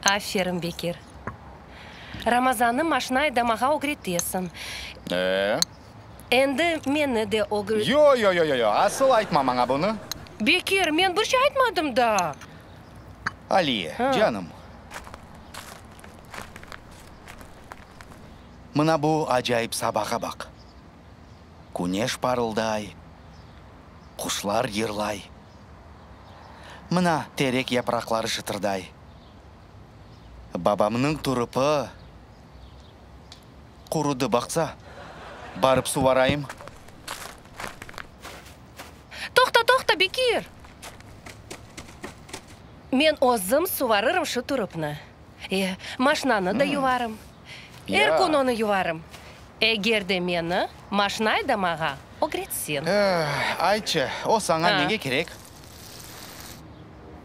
Aferin, Bekir. Ramazannı maşna aydamağa ögretesiñ. E? Endi meni de ögr. Yo, yo, yo, yo, yo, asıl aytma maña bunı. Bekir, men bir şey aytmadım daa. Aliye, canım. Mına bu acayip sabağa baq. Küneş parılday, quşlar yırlay. Mına terek yapraqları şıtırday. Babamnıñ turupı qurudı, baqsa, barıp suvarayım. Toqta, toqta, Bekir! Men özüm suvarırım şu turupnı. E, maşnanı da yuvarım. Er kün onı yuvarım. Eger de meni maşna aydamağa ögretseñ. Aytçı, o saña nege kerek?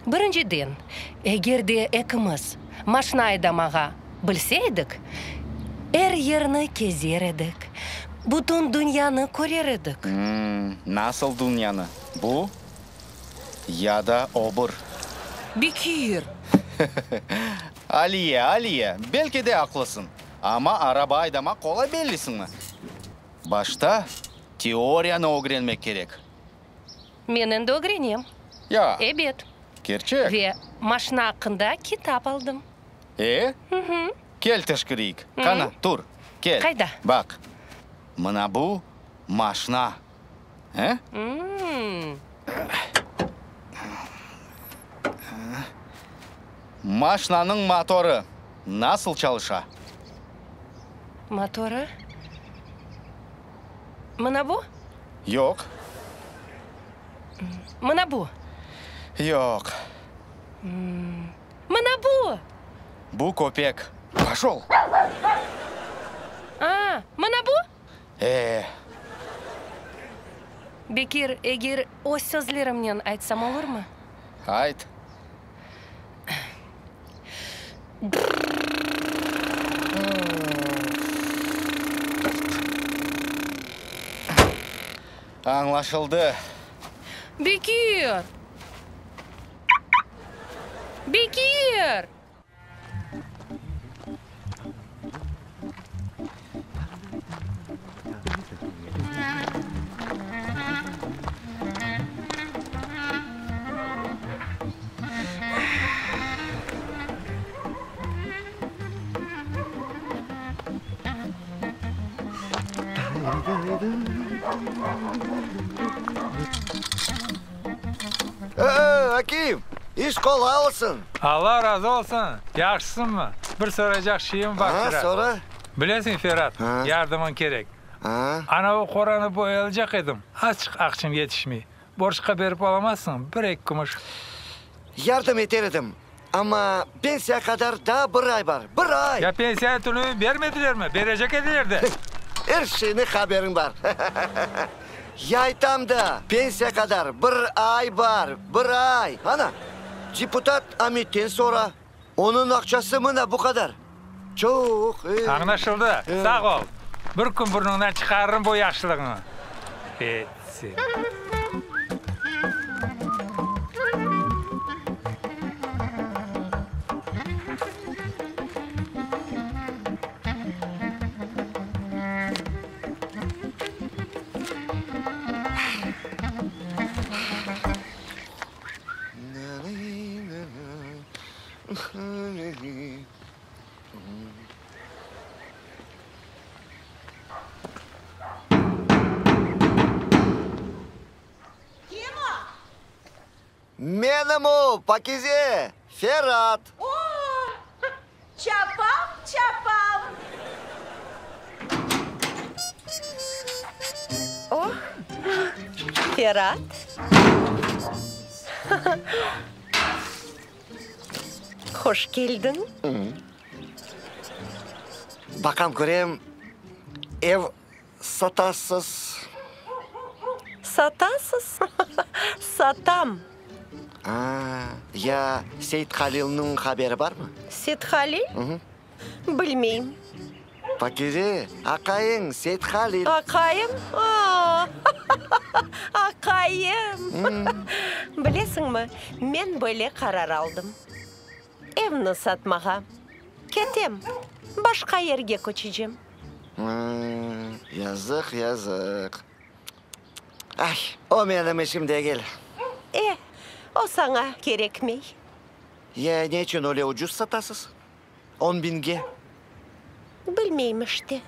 Birinciden, eger de ekimiz maşna aydamağa bilse edik, er yerni kezer edik, bütün dünyanı körer edik. Nasıl dünyanı? Bu ya da o bir? Bekir! Aliye, Aliye, belki de aqlısıñ, amma araba aydamaq qolay bellisiñmi? Başta teoriyanı ögrenmek kerek. Men endi ögrenem. Ya. Ebet. Kerçek? Ve maşna aqqında kitap aldım. E? Hı-hı. Kel teşkireyik. Qana, tur, kel. Qayda? Baq, mına bu maşna. E? Maşnanıñ motorı nasıl çalışa? Motorı? Mına bu? Yoq. Mına bu? Yoq. Mına bu? Bu köpek. Poşol! A, mına bu? E. Bekir, eger öz sözlerimnen aytsam olurmı? Ayt. Añlaşıldı. Bekir! Bekir! Akim, iş qolay olsun! Alla razı olsun! Yahşısıñmı? Bir soraycaq şeyim bar, Ferhat. Ha, sora. Bilesiñ, Ferhat, yardımıñ kerek. Anavı qoranı boyalacaq edim, azçıq aqçam yetişmey. Borcqa berip olamazsıñ, bir-eki kümüş. Yardım eter edim, amma pensiya qadar daa bir ay bar, bir ay! Ya pensiya tünevin bermedilermi? Berecek ediler de. Er şeyni haberiñ bar. Ya aytam da, pensiya qadar bir ay bar, bir ay! Ana, deputat Ametten sora, onıñ aqçası mına bu qadar. Çoq, e. Añlaşıldı, sağ ol. Bir kün burnuñdan çıqarırım bu yahşılığıñı. Et sen. Kim o? Menim o, Pakize, Ferat. O! Çapam, çapam. O, Ferat. Hoş keldiñ. Baqam, körem, ev satasız. Satasız? Satam. A, ya Seythalilniñ haberi barmı? Seythalil? Bilmeyim. Pakize, aqayıñ Seythalil. Aqayım? A, aqayım! Bilesiñmi, men böyle qarar aldım. Evni satmağa. Ketem, başqa yerge köçecem. Yazıq, yazıq. Ay, o menim işim degil. E, o saña kerekmey. Ya ne içün öyle ucuz satasız? On biñge. Bilmeyim işte.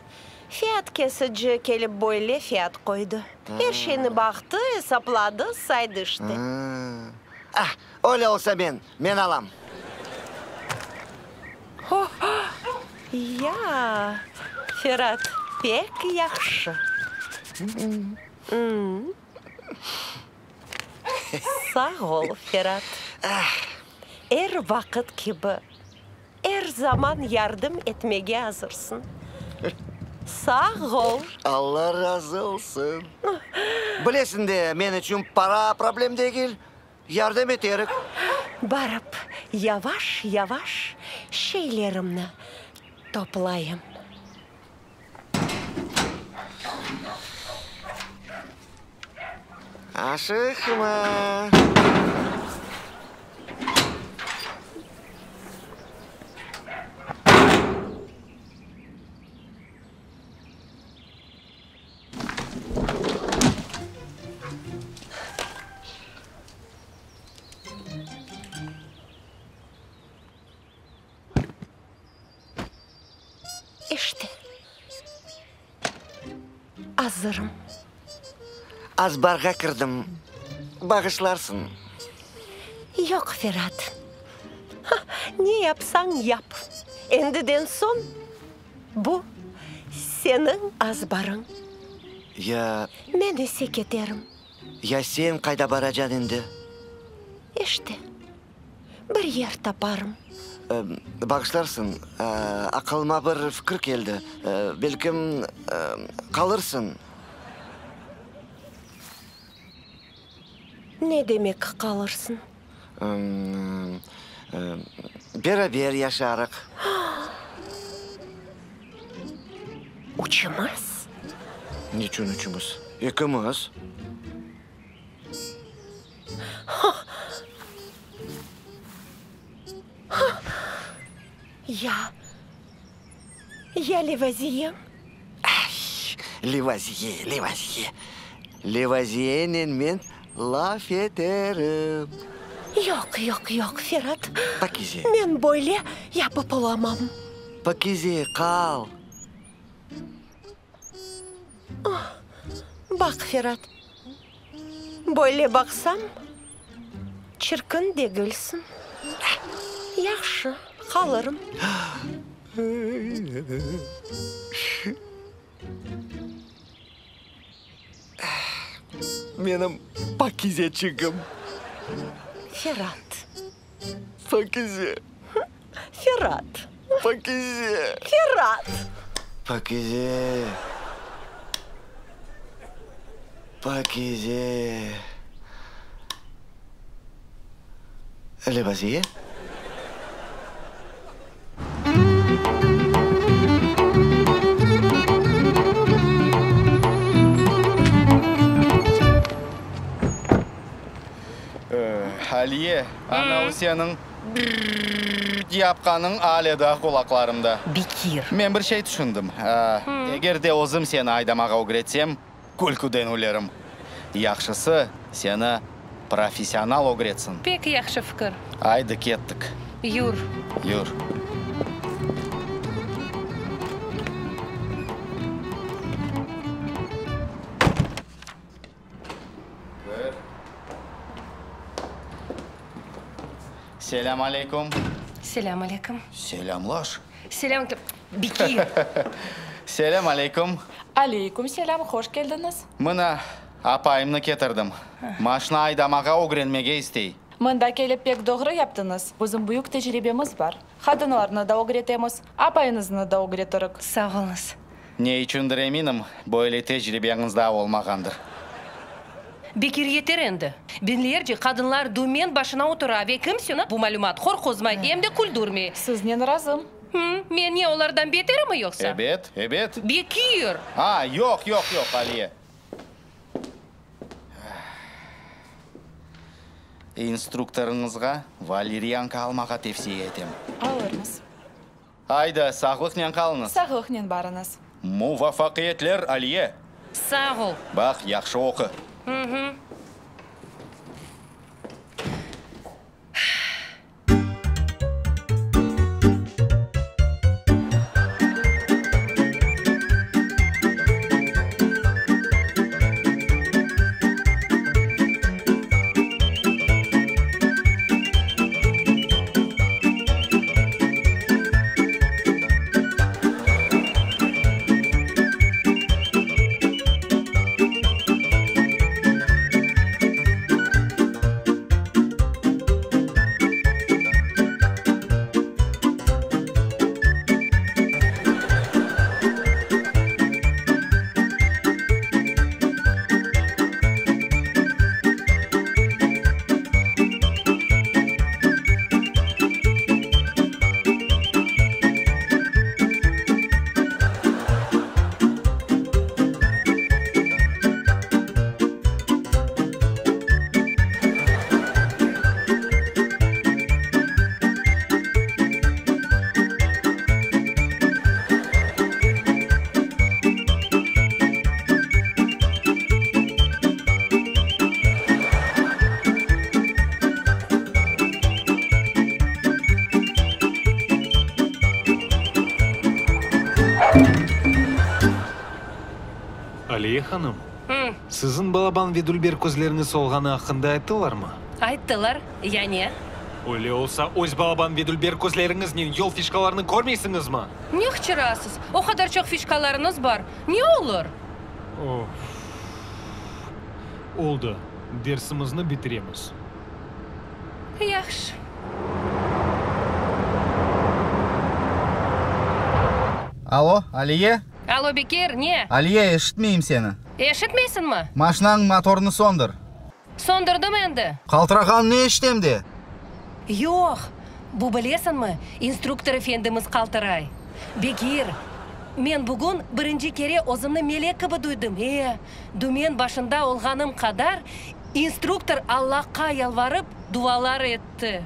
Fiyat kesici kelip böyle fiyat qoydı. Er şeyni baqtı, esapladı, saydı işte. Ah, öyle olsa men, men alam. Ya, Ferat, pek yahşı. Sağ ol, Ferat. Er vaqıt kibi, er zaman yardım etmege azırsıñ. Sağ ol. Alla razı olsun. Bilesiñ de, men içün para problem degil. Yardım eterik. Barıp, yavaş-yavaş şeylerimni toplayım. Aşıqma. İşte, azırım. Azbarğa kirdim, bağışlarsıñ. Yoq, Ferat, ne yapsañ yap, endiden soñ bu seniñ azbarıñ. Ya. Men ise keterim. Ya sen qayda baracañ endi? İşte. Bir yer taparım. Bağışlarsıñ, aqılıma bir fikir keldi. Belkim, qalırsıñ? Ne demek qalırsıñ? Beraber yaşarıq. Üçümiz? Niçün üçümiz? Ekimiz. Ya, ya Levaziyem? Ay, Levaziye, Levaziye. Levaziyenen men laf eterim. Yoq, yoq, yoq, Ferat. Pakize. Men böyle yapıp olamam. Pakize, qal. Baq, Ferat, böyle baqsam, çirkin degilsiñ. Yahşı, qalırım. Menim Pakizeçigim. Ferat. Pakize. Ferat. Pakize. Ferat. Pakize. Pakize. Levaziye. Aliye, anavı seniñ Brrrr yapqanıñ ale daa qulaqlarımda. Bekir. Men bir şey tüşündim. Eger de özüm seni aydamağa ögretsem, külküden ölerim. Yahşısı, seni professional ögretsin. Pek yahşı fikir. Aydı, kettik. Yur. Yur. Bir. Selâm aleyküm. Selâm aleyküm. Selâmlaş. Selâm, Bekir. Selâm aleyküm. Aleyküm selâm, hoş keldiñiz. Mına, apayımnı ketirdim. Maşna aydamağa ögrenmege istey. Mında kelip pek doğru yaptıñız. Bizim büyük tecribemiz bar. Qadınlarnı da ögretemiz, apayıñıznı da ögretirik. Sağ oluñız. Ne içündir eminim, böyle tecribeñiz daa olmağandır. Bekir yeter endi. Biñlerce qadınlar dümen başına otura ve kimseni bu malümat qorquzmay, em de küldürmey. Siznen razım. Hım, men ne, olardan beterimi yoqsa? Ebet, ebet. Bekir! A, yoq, yoq, yoq, Aliye. İnstruktorıñızğa valeryanka almağa tevsiye etem. Alırmız. Ayda, sağlıqnen qalıñız. Sağlıqnen barıñız. Muvafaqiyetler, Aliye! Sağ ol. Baq, yahşı oqu. Hı-hı. Aliye hanım, siziñ balaban ve dülber közleriñiz olğanı aqqında ayttılarmı? Ayttılar, ya ne? Öyle olsa, öz balaban ve dülber közleriñiznen yol fişkalarını körmeysiñizmi? Ne qıçırasız? O qadar çoq fişkalarıñız bar, ne olur? Of! Oldı, dersimizni bitiremiz. Yahşı. Alo, Aliye? Alo, Bekir, ne? Aliye, eşitmeyim seni. Eşitmeysiñmi? Maşinañıñ motorını söndür. Söndürdim endi. Qaltırağanını eşitem de. Yoq, bu bilesiñmi, instruktor efendimiz qaltıray. Bekir, men bugün birinci kere özümni melek kibi duydım, e, dümen başında olğanım qadar instruktor Allahqa yalvarıp dualar etti.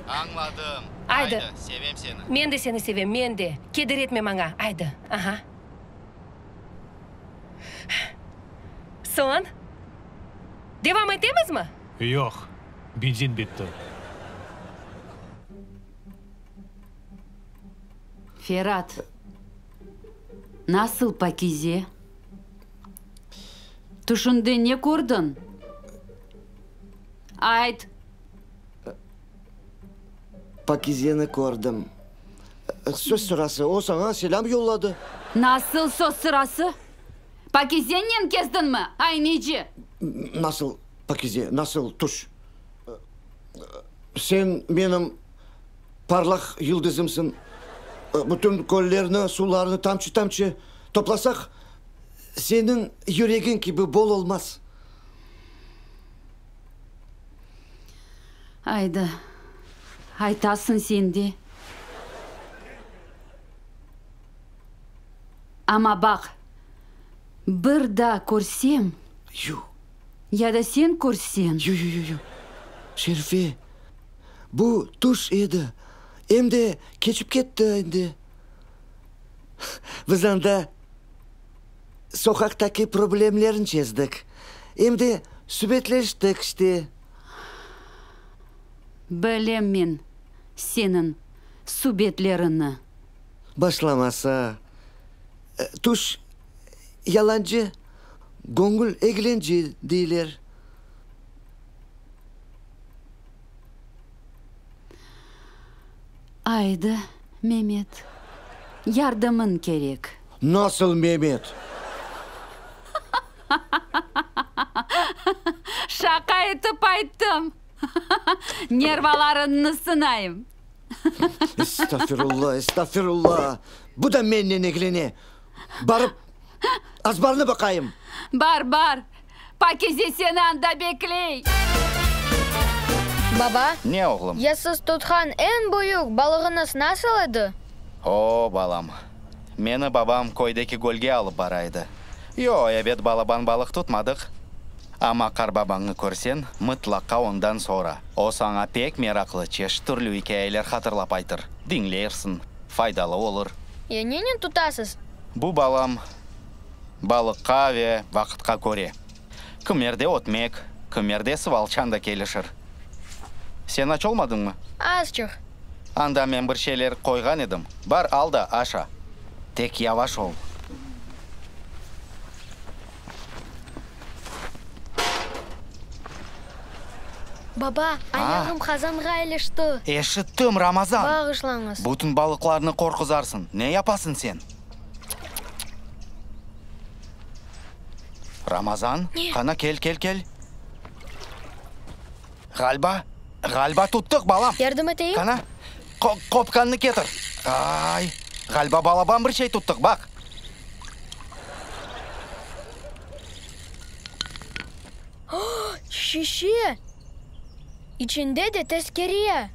Añladım. Aydı. Aydı, sevem seni. Men de seni sevem, men de. Keder etme maña, aydı. Aha. Soñ? Devam etemizmi? Yoq, benzin bitti. Ferat, nasıl Pakize? Tüşünde ne kördiñ? Ayt! Pakizeni kördim. Söz sırası, o saña selâm yolladı. Nasıl söz sırası? Pakizenen kezdiñmi, ayneci? Nasıl, Pakize, nasıl tüş? Sen menim parlaq yıldızımsıñ. Bütün köllerni, suvlarnı tamçı-tamçı toplasaq, seniñ yüregiñ kibi bol olmaz. Aydı, aytasıñ sen de. Amma baq, bir daa körsem, ya da sen körseñ. Yu-yu-yu-yu, Şerife, bu tüş edi, em de keçip ketti endi. Biz anda soqaqtaki problemlerni çezdik, em de subetleştik işte. Bilem men seniñ subetleriñni. Başlamasa, tüş yalancı, göñül eglence deyler. Aydı, Memet, yardımıñ kerek. Nasıl Memet? Şaqa etip ayttım. Nervalarıñnı sınayım. Estağfirulla, estağfirulla! Bu da mennen eglene. Barıp, azbarnı baqayım. Bar, bar, Pakize seni anda bekley. Baba, Ne, oğlum? ya siz tutqan eñ büyük balığıñız nasıl edi? O, balam, meni babam köydeki gölge alıp bara edi. Yo, ebet, balaban balıq tutmadıq. Amma qarbabañnı körseñ, mıtlaqa ondan sora. O saña pek meraqlı çeşit türlü ikâyeler hatırlap aytır. Diñlersiñ, faydalı olur. Ya nenen tutasız? Bu, balam, balıqqa ve vaqıtqa köre. Kimerde ötmek, kimerde sıvalçan da kelişir. Sen aç olmadıñmı? Azçıq. Anda men bir şeyler qoyğan edim, bar al da aşa. Tek yavaş ol. Baba, ayağım qazanğa ilişti. Eşittim, Ramazan. Bağışlañız. Bütün balıqlarnı qorquzarsıñ. Ne yapasıñ sen? Ramazan, qana kel, kel, kel. Ğaliba, ğaliba tuttıq, balam. Yardım eteyim? Qana, qopqannı ketir. Ay, ğaliba balaban bir şey tuttıq, baq. Şişe! İçinde de tezkere.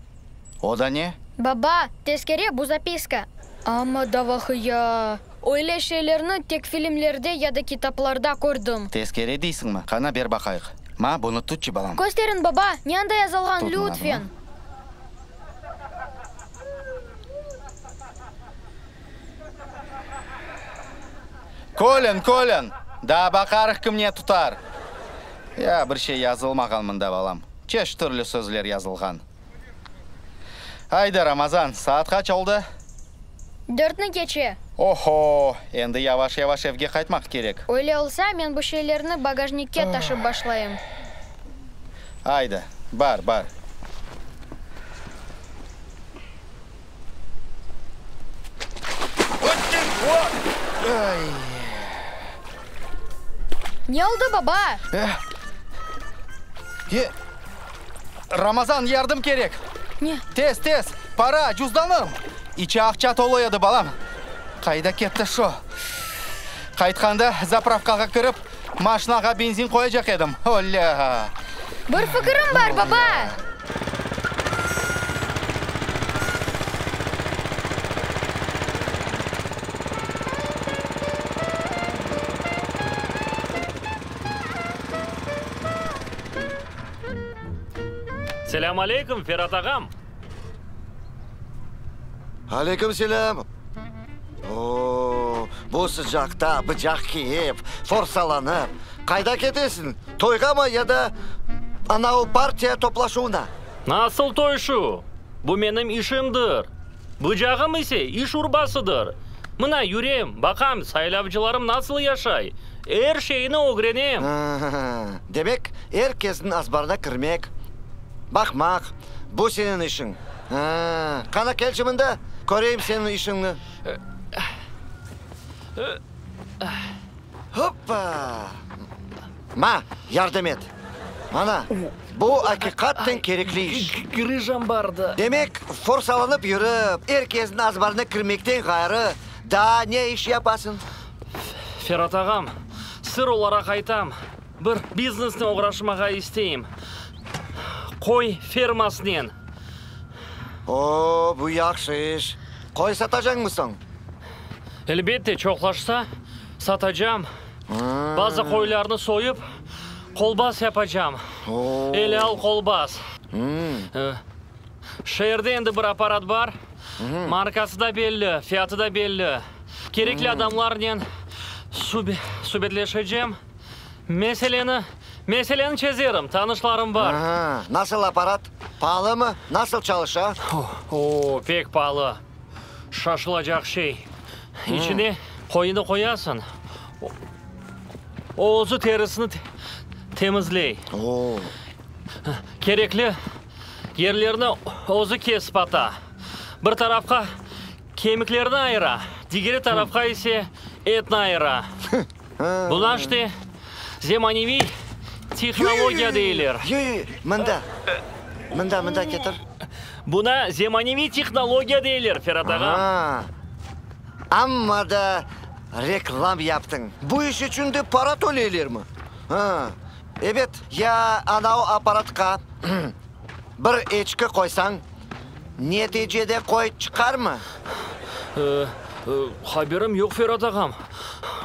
O da ne? Baba, tezkere bu zapiska. Amma da vahıya! Öyle şeylerni tek filmlerde ya da kitaplarda kördim. Tezkere deysiñmi? Qana, ber baqayıq. Ma, bunı tutçı, balam. Kösteriñ, baba, ne anda yazılğan, Tut mına lütfen. bunı. Kölin, kölin! Daa baqarıq kim ne tutar. Ya, bir şey yazılmağan mında, balam. Çeşit türlü sözler yazılğan. Ayda, Ramazan, saat qaç oldı? Dörtni keçe. Oho, endi yavaş-yavaş evge qaytmaq kerek. Öyle olsa, men bu şeylerni bagajnikke taşıp başlayım. Ayda, bar, bar. Ne oldı, baba? Ramazan, yardım kerek! Ne? Tez, tez! Para, cüzdanım! İçi aqça tolu edi, balam. Qayda ketti şu? Qaytqanda zapravkağa kirip, maşinağa benzin qoyacaq edim. Olâ! Bir fikirim bar, baba! Selâm aleyküm, Ferat ağam! Aleyküm selâm! O-o, bu sıcaqta bıcaq kiyip, forsalanıp, qayda ketesiñ, toyğamı ya da anavı partiya toplaşuvına? Nasıl toy şu? Bu menim işimdir. Bıcağım ise iş urbasıdır. Mına yürem, baqam, saylavcılarım nasıl yaşay, er şeyni ögrenem. Demek, er kesniñ azbarına kirmek, baqmaq, bu seniñ işiñ. Qana, kelçi mında, köreyim seniñ işiñni. Hoppa! Ma, yardım et. Mana, bu aqiqaten kerekli iş. Grıjam bardı. Demek, forsalanıp yürip, er kesniñ azbarına kirmekten ğayrı, daa ne iş yapasıñ? Ferat ağam, sır olaraq aytam, bir biznesnen oğraşmağa isteyim. Qoy fermasınen. O, bu yahşı iş. Qoy satacañmı soñ? Elbette, çoqlaşsa, satacam. Bazı qoylarnı soyıp, qolbas yapacam. Elâl qolbas. Şeerde endi bir apparat bar. Markası da belli, fiyatı da belli. Kerekli adamlarnen subetleşecem. Meseleni, meseleni çezerim, tanışlarım bar. Nasıl apparat? Paalımı? Nasıl çalışa? O, pek paalı. Şaşılacaq şey. İçine qoyunı qoyasıñ, o özü terisini temizley. Kerekli yerlerini özü kesip ata. Bir tarafqa kemiklerni ayıra, digeri tarafqa ise etni ayıra. Buna işte zemaneviy tehnologiya deyler. Mında, mında, mında ketir. Buna zemaneviy tehnologiya deyler, Ferat ağa. Amma da reklam yaptıñ. Bu iş içün de para töleylermi? Ha, ebet, ya anau apparatqa bir eçki qoysañ, neticede qoy çıqarmı? Haberim yoq, Ferat ağam.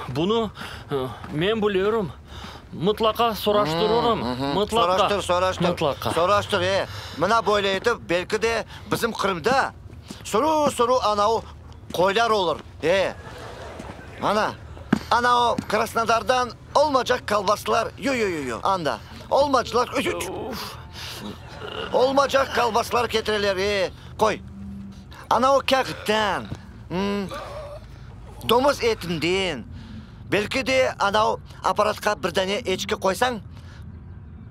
Bunı men bilirim. Mıtlaqa soraştırırım, mıtlaqa. Soraştır, soraştır. Mıtlaqa. Soraştır, e. Mına böyle etip, belki de bizim Qırımda sürü-sürü anau qoylar olur, e. Ana, ana o Krasnodardan olmacaq kolbaslar, yo-yo-yo-yo, anda olmaclar, olmacaq kolbaslar ketireler, e, qoy. Ana o kâğıttan, domuz etinden, belki de ana o apparatqa bir dane eçki qoysañ,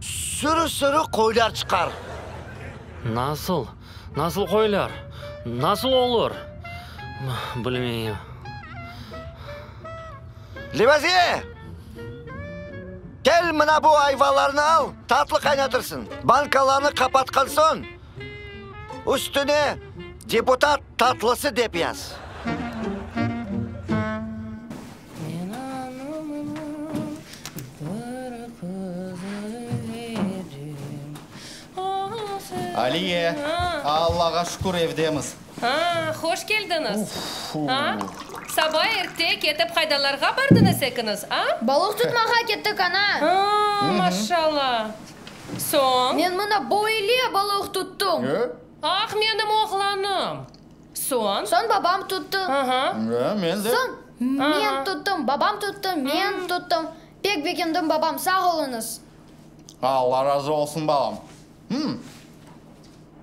sürü-sürü qoylar çıqar. Nasıl? Nasıl qoylar? Nasıl olur? Bilmeyim. Levaziye! Kel, mına bu ayvalarnı al, tatlı qaynatırsıñ. Bankalarnı qapatqan soñ, üstüne Deputat tatlısı dep yaz. Men anamnıñ bir qızı edim. Aliye, Allağa şükür evdemiz. A, hoş keldiñiz. A, saba erte ketip qaydalarğa bardıñız ekiñiz, a? Balıq tutmağa kettik, ana. A, maşalla. Soñ? Men mına böyle balıq tuttım. Ah, menim oğlanım. Soñ? Soñ babam tuttı. Aha. Men de. Soñ men tuttım, babam tuttı, men tuttım. Pek begendim, babam, sağ oluñız. Alla razı olsun, balam. Hım.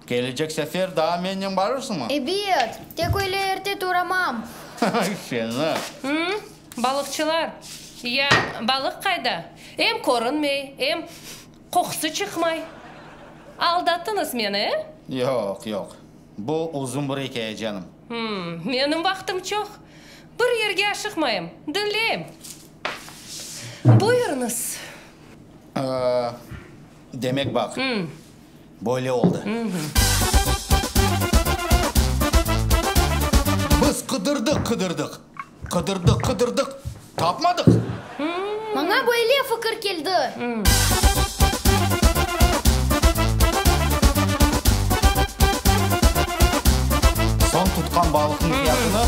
Kelecek sefer daa mennen barırsıñmı? Ebet, tek öyle erte turamam. Seni. Hım, balıqçılar, ya balıq qayda? Em körünmey, em qoqusı çıqmay. Aldattıñız meni, e? Yoq, yoq. Bu uzun bir ikâye, canım. Hım, menim vaqtım çoq. Bir yerge aşıqmayım, diñleyim. Buyurıñız. Demek, baq, böyle oldı. Biz qıdırdıq, qıdırdıq, qıdırdıq, qıdırdıq, tapmadıq. Maña böyle fikir keldi. Soñ tutqan balıqnıñ fiyatını.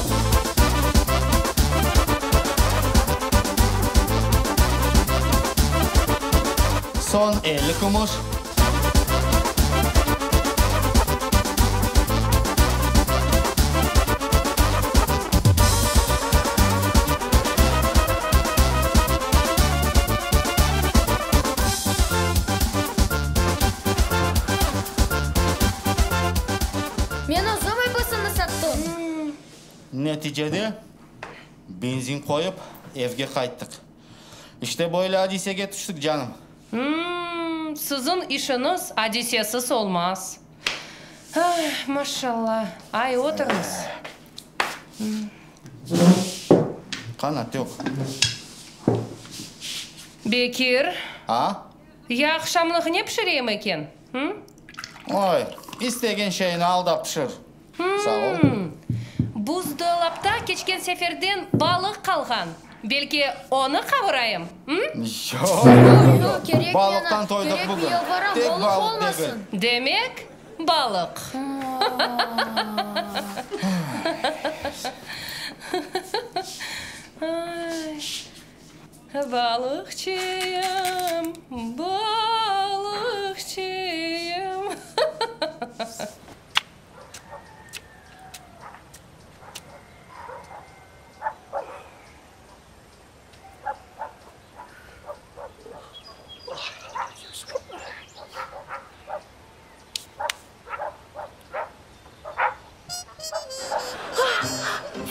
Soñ 50 kümüş. Men özüm episini sattım. Neticede, benzin qoyıp, evge qayttıq. İşte böyle adisege tüştik, canım. Hımm, siziñ işiñiz adisesiz olmaz. Ah, maşallah. Ay, oturıñız. Qanat yoq. Bekir. A? Ya aqşamlıq ne pişireyim eken? Hı? Oy, istegen şeyni al da pişir. Sağ ol. Buzdolapta keçken seferden balıq qalğan. Belki onı qavurayım, hı? Yoq, yoq, balıqtan toydıq bugün. Tek balıq degil. Demek, balıq. Balıqçıyım, balıqçıyım.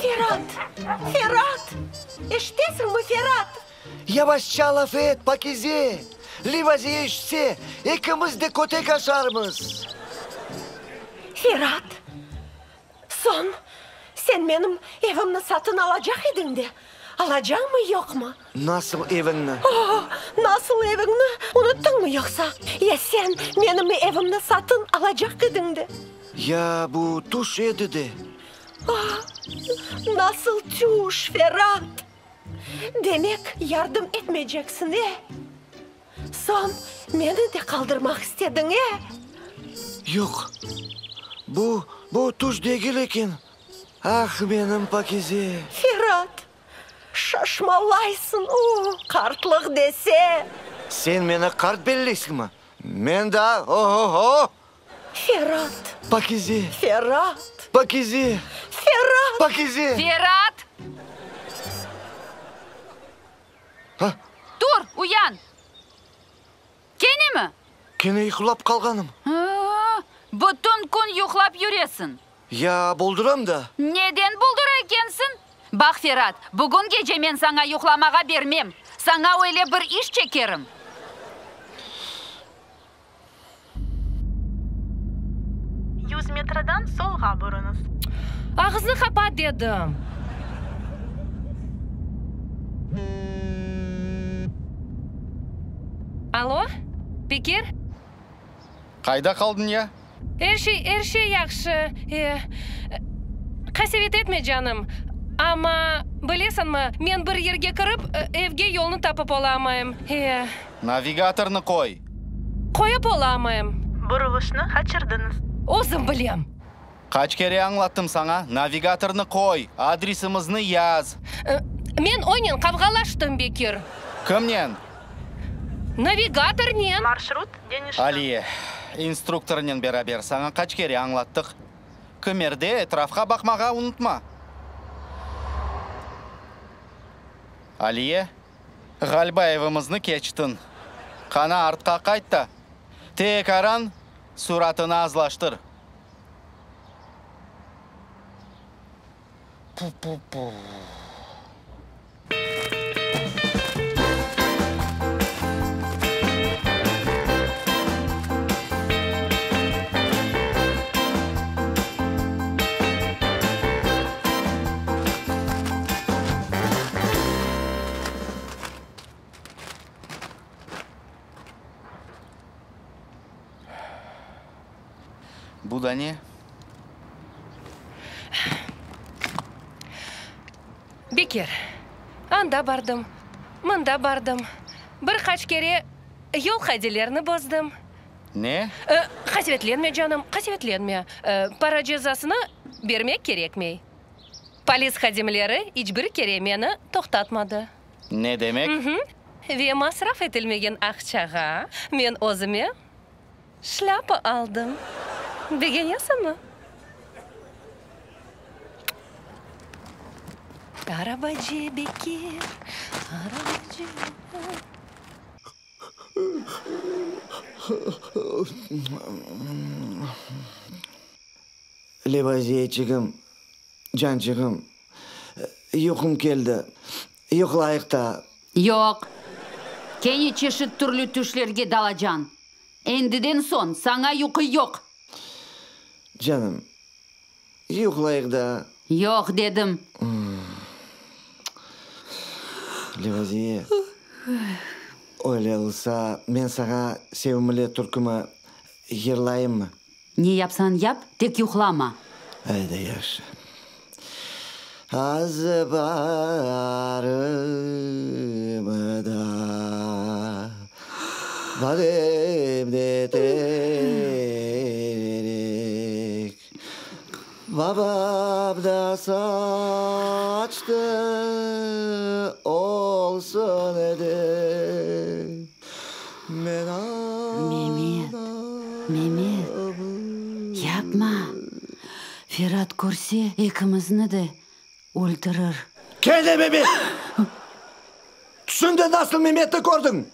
Ferat! Ferat! Eşitesiñmi, Ferat? Yavaşça laf et, Pakize! Livaziye eşitse, ekimiz de kötek aşarmız. Ferat, soñ, sen menim evimni satın alacaq ediñ de, alacañmı, yoqmı? Nasıl eviñni? O, nasıl eviñni? Unuttıñmı yoqsa? Ya sen menim evimni satın alacaq ediñ de? Ya bu tüş edi de. Ah, nasıl tüş, Ferat? Demek, yardım etmeyceksiñ, e? Soñ meni de qaldırmaq istediñ, e? Yoq, bu, bu tüş degil eken. Ah, menim Pakize! Ferat, şaşmalaysıñ, o, qartlıq dese! Sen meni qart belleysiñmi? Men daa o-o-o! Ferat! Pakize! Ferat! Pakize! Ferat! Pakize! Ferat! Ha? Tur, uyan! Kenemi? Kene yuqlap qalğanım. Bütün kün yuqlap yüresiñ. Ya bolduram da. Neden boldura ekensiñ? Baq, Ferat, bugün gece men saña yuqlamağa bermem. Saña öyle bir iş çekerim. Yuz metreden solğa burıñız. Ağıznı qapat, dedim. Alo, Bekir? Qayda qaldıñ ya? Er şey, er şey yahşı. E, qasevet etme, canım. Amma, bilesiñmi, men bir yerge kirip, evge yolnı tapıp olamayım. E. Navigatornı qoy. Qoyıp olamayım. Burulışnı qaçırdıñız. Özüm bilem. Qaç kere añlattım saña, navigatornı qoy, adresimizni yaz. Men onen qavğalaştım, Bekir. Kimnen? Navigatornen. Marşrut deñişti. Aliye, instruktornen beraber saña qaç kere añlattıq? Kimerde etrafqa baqmağa unutma. Aliye, ğaliba evimizni keçtiñ. Qana artqa qayt da, tekaran suratını azlaştır. Bu da ne? Bekir, anda bardım, mında bardım, bir qaç kere yol qaidelerini bozdım. Ne? Qasevetlenme, canım, qasevetlenme. Para cezasını bermek kerekmey. Polis hadimleri iç bir kere meni toqtatmadı. Ne demek? Ve masraf etilmegen aqçağa men özüme şlâpa aldım. Begenesiñmi? Arabacı Bekir, arabacı. Levaziyeçigim, cançığım, yuqum keldi, yuqlayıq da. Yoq. Kene çeşit türlü tüşlerge dalacañ. Endiden soñ saña yuqu yoq. Canım, yuqlayıq da. Yoq, dedim. Levaziye, öyle olsa, men saña sevimli türkümi yırlayımmı? Ne yapsañ yap, tek yuqlama. Ayda yahşı. Azbarımda bademli terek, Babam da saçtı olsun edi. Memet, Memet, yapma! Ferat körse, ekimizni de öldürir. Kene Memet! Tüşünde nasıl Memetni kördiñ?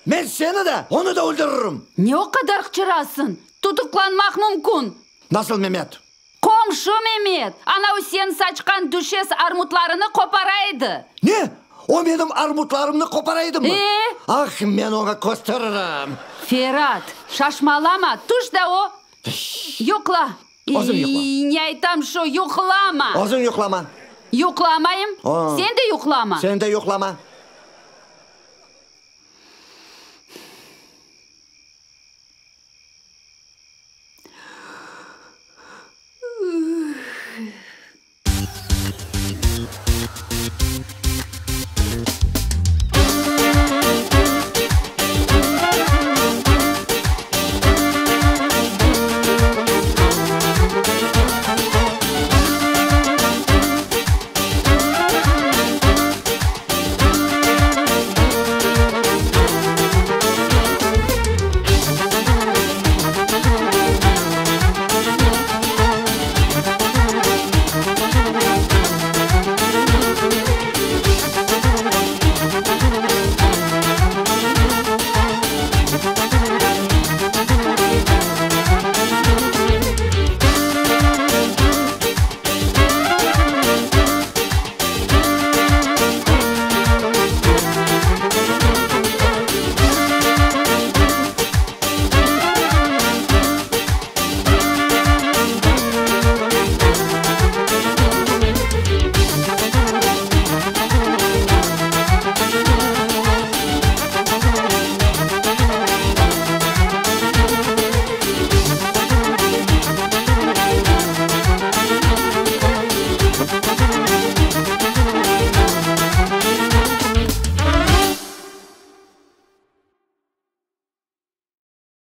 Men seni de, onı da öldüririm! Ne o qadar qıçırasıñ? Tutuqlanmaq mümkün! Nasıl Memet? Qomşu Memet, anau sen saçqan düşes armutlarını qopara edi. Ne? O menim armutlarımnı qopara edimi? E? Ah, men oña kösteririm! Ferat, şaşmalama, tüş da o. Yuqla. Özüñ yuqla. Ne aytam şu, yuqlama. Özüñ yuqlama. Yuqlamayım. O. Sen de yuqlama. Sen de yuqlama.